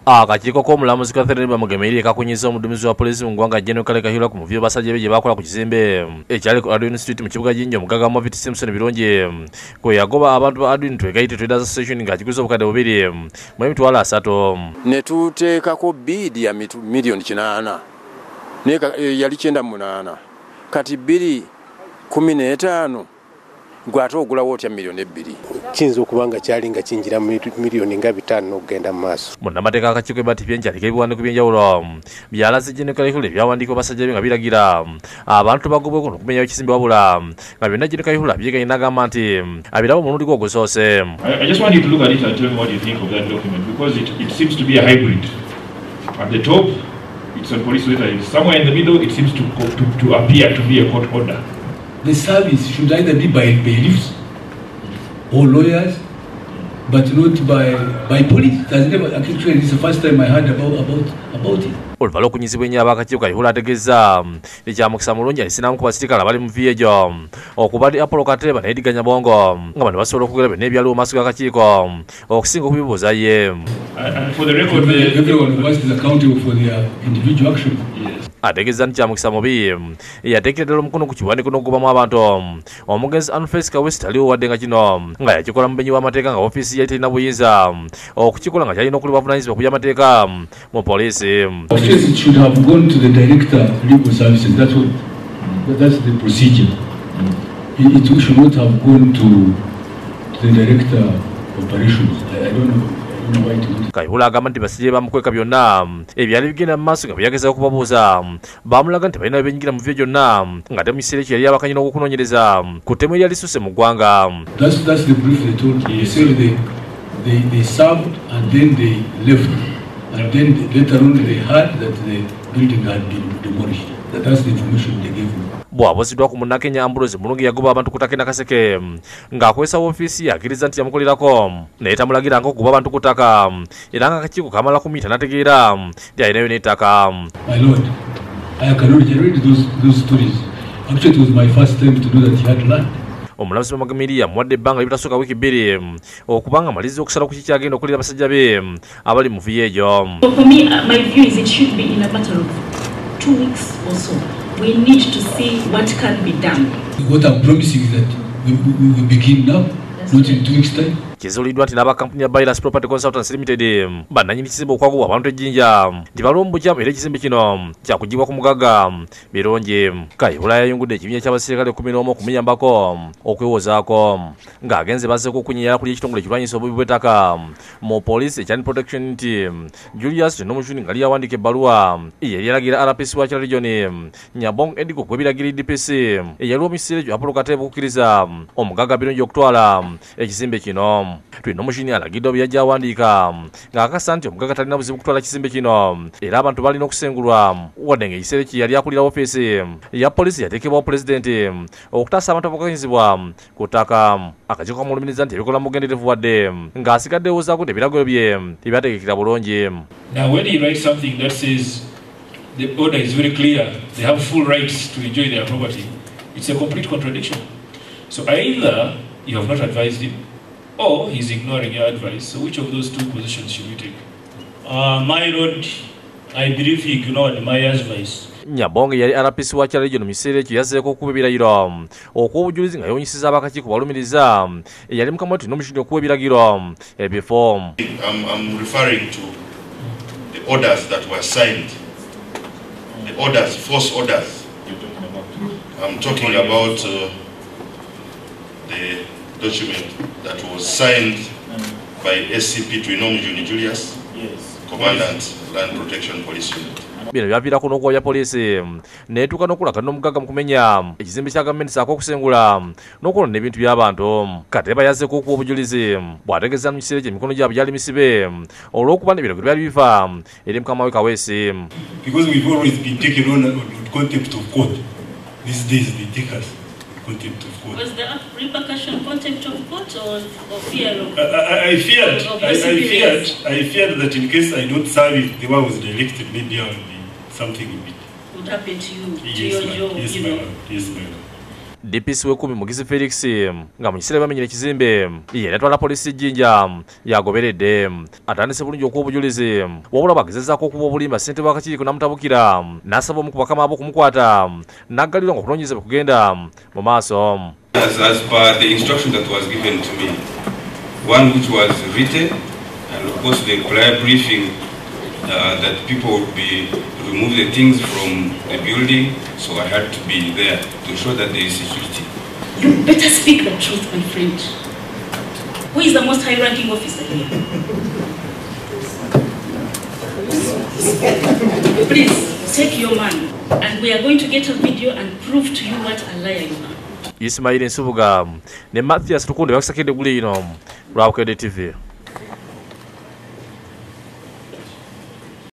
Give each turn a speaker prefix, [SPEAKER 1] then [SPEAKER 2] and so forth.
[SPEAKER 1] Akakiiko k'omulamuzi Catherine Bamugemereire kakunyiza omuduumizi wa poliisi mu ggwanga General Kale Kayihura ku muvuyo basajja be gye baakola ku kizimbe ekyali ku Adwin Street mu kibuga Jinja. Omugagga Movit Simpson Birungi kwe yagoba abantu ba Adwin Twegaite Traders Association ng'akiguza 2,300,000.
[SPEAKER 2] Ne tuteekako bidi ya 8,000,000 naye yali 98, kati 215 gwate ogulawo otya 2 million?
[SPEAKER 3] Kiyinza okuba nga kyali nga kinjira 5 million n'okugenda mu maaso.
[SPEAKER 1] Munnamateeka akakiiko Ebert Byenkya ebiwandiiko by'enjawulo byalaze General Kayihura ebyawandiikibwa basajja be nga biragira abantu bagobweko n'okumenyawo ekizimbe, wabula nga byonna General Kayihura byeganye n'agamba nti abiraba omulundi gwe ogusoose.
[SPEAKER 4] I just want you to look at it and tell me what you think of that document, because it seems to be a hybrid. At the top, it's on police letter. Somewhere in the middle, it seems to appear to be a court order.
[SPEAKER 5] The service should either be by bailiffs or lawyers, but not by police. It has never, actually, this is the first time I heard about it.
[SPEAKER 1] Oluvannyuma okunyizibwa ennyo ab'akakiiko, Kayihura ategeeza ekyamukisa mulungi alisinamu ku basirikale abali mu viyejo okubadde Apollo Kateeba ne Edgar Nyabongo, nga bano basobola okwogera byonna ebyaliwo mu maaso g'akakiiko okusinga okubibuuza ye.
[SPEAKER 4] And for the record,
[SPEAKER 5] Everyone of us is accountable for their individual actions.
[SPEAKER 4] Yes.
[SPEAKER 1] Ategeeza nti kyamukisa mubi yateekera ddala omukono ku kiwandiiko n'okugobamu abantu omugenzi Anfes Kaweesi taliwo, wadde nga kino nga yakikola mu bumenyi bw'amateeka, nga ofiisi yali terina buyinza okukikola, nga kyalina okuli buvunaanyizibwa ku by'amateeka mu poliisi.
[SPEAKER 5] Office, it should have gone to the Director, Legal Services. That's the procedure. It should not have gone to the Director, Operations. I don't know. I don't know why it went.
[SPEAKER 1] Kayihura agamba nti basajja bamukweka byonna ebyali bigenda mu maaso, nga bwe yagezaako okubabuuza bamulaga nti balina bye benyigira mu byo byonna, ng'ate mu kiseera ekyo yali abakanye n'okunoonyereza ku ttemu eryali lisusse mu ggwanga.
[SPEAKER 5] That's the brief they told me. They said they served and then they left. And then later on they heard that the building had been demolished. That's the information they gave me.
[SPEAKER 1] Bw'abuuziddwa ku Munnakenya Ambrose Mulungi yagoba abantu ku ttaka e Nakaseke ng'akozesa woofiisi ye, akkiriza nti yamukolerako naye tamulagiranga okugoba abantu ku ttaka, era nga akakiiko kamala kumuyita n'ategeera nti alinayo n'ettaka.
[SPEAKER 5] My Lord, I cannot generate those stories. Actually, it was my first time to know that he had land.
[SPEAKER 1] Omulamuzi Bamugemereire yamuwadde ebbanga litasooka wiiki 2 okubanga amaliriza okusala ku kikyagenda okulira basajja be abali mu vuyo egyo.
[SPEAKER 6] So for me, my view is it should be in a matter of 2 weeks or so. We need to see what can be done.
[SPEAKER 5] What I'm promising is that we begin now, not in 2 weeks' time.
[SPEAKER 1] Kizuuliddwa nti n'abakampuni ya Bilas Property Consultants Limited bannannyini kizimbe okwagubwa abantu ejjinja nti baliwo mu bukyamu, era ekizimbe kino kyakugibwa ku mugagga Birungi. Kayihura yayungudde ekibiina ky'abasirikale 11 okumuyambako okwewozaako, ng'agenze bazzeeko okunyinyala kuli ekitongole ekirwanyisa obubi bw'ettaka mu poliisi ekya Land Protection nti Julius Twinomujuni nga liyawandiika ebbaluwa eyali yalagira RPC wa Kira Region Nyabong Edgar okwebiragira DPC eyaliwo mu kiseera ekyo Apollo Kateeba okukkiriza omugagga Birungi okutwala ekizimbe kino. Twinomujuni alagidde byajja awandiika ng'akakasa nti omugagga talina buzibu kutwala kizimbe kino, era abantu balina okusengulwa, wadde ng'ekiseera ekyo yali akulira ofiisi ya poliisi yateekebwawo pulezidenti okutaasa abantu abakakanyizibwa ku ttaka. Akakiiko kamulumiriza nti ebikola mu bugenderevu, wadde ng'asigadde ewozaako nti ebiragiro bye tebyategekera bulungi.
[SPEAKER 4] Now, when he writes something that says the order is very clear, they have full rights to enjoy their property, it's a complete contradiction. So either you have not advised him, or he's ignoring your advice. So which of those two positions should we take?
[SPEAKER 7] My Lord, I believe he ignored my advice.
[SPEAKER 1] Nyabonge yali RPC wa Kira Region mu kiseera ekyo yazzeeko okuba ebirayiro okuwa obujulizi nga yeewunyisiza abakakiiko balumiriza eyali mukama we Twinomujuni okuwa ebiragiro ebifo.
[SPEAKER 8] I'm referring to the orders that were signed, the orders, force orders. I'm talking about the document that was signed by SCP Twinomujuni Julius, Commandant, Land Protection Police Unit.
[SPEAKER 1] Bino byaviirako n'okuwabya poliisi neetuuka n'okulagana n'omugagga mu kumenya ekizimbe kya gavumenti saako okusengula n'okwonona ebintu by'abantu. Kateeba yazzeeko okuwa obujulizi bw'ategeeza mu kiseera ekyo emikono gyabwe gyali misibe olw'okuba n'ebiragiro byali biva eri mukama we Kaweesi.
[SPEAKER 9] Because we've always been taken on contempt of court. These days they take us on contempt of court.
[SPEAKER 6] Was the repercussion contempt of court or fear of
[SPEAKER 9] I feared,
[SPEAKER 6] of your
[SPEAKER 9] I
[SPEAKER 6] superiors?
[SPEAKER 9] feared that in case I don't serve it the way I was directed, maybe I will be something a bit.
[SPEAKER 6] Would happen to you, to
[SPEAKER 9] Yes,
[SPEAKER 6] your
[SPEAKER 9] ma'am.
[SPEAKER 6] job,
[SPEAKER 9] Yes,
[SPEAKER 6] you
[SPEAKER 9] my
[SPEAKER 6] know.
[SPEAKER 9] lord. Yes, my lord.
[SPEAKER 1] DPC w'ekumi Mugizi Felix nga mu kiseera bamenyera ekizimbe ye yatwala poliisi Jinja yagoberedde atandise bulungi okuwa obujulizi wabula bagezezaako okuwa obulimba ssentebe w'akakiiko n'amutabukira n'asaba omu ku bakama abo okumukwata n'aggalirwa nga okunoonyereza bwe kugenda mu maaso.
[SPEAKER 10] As per the instruction that was given to me, one which was written, and of course the prior briefing that people would be remove the things from the building, so I had to be there to ensure that there is security.
[SPEAKER 6] You better speak the truth, my friend. Who is the most high-ranking officer here? Please, take your man, and we are going to get a video and prove to you what a liar you are.
[SPEAKER 1] Ismail Nsubuga ne Mathias Tukunde bakusakedde guli ino lwa Bukedde TV.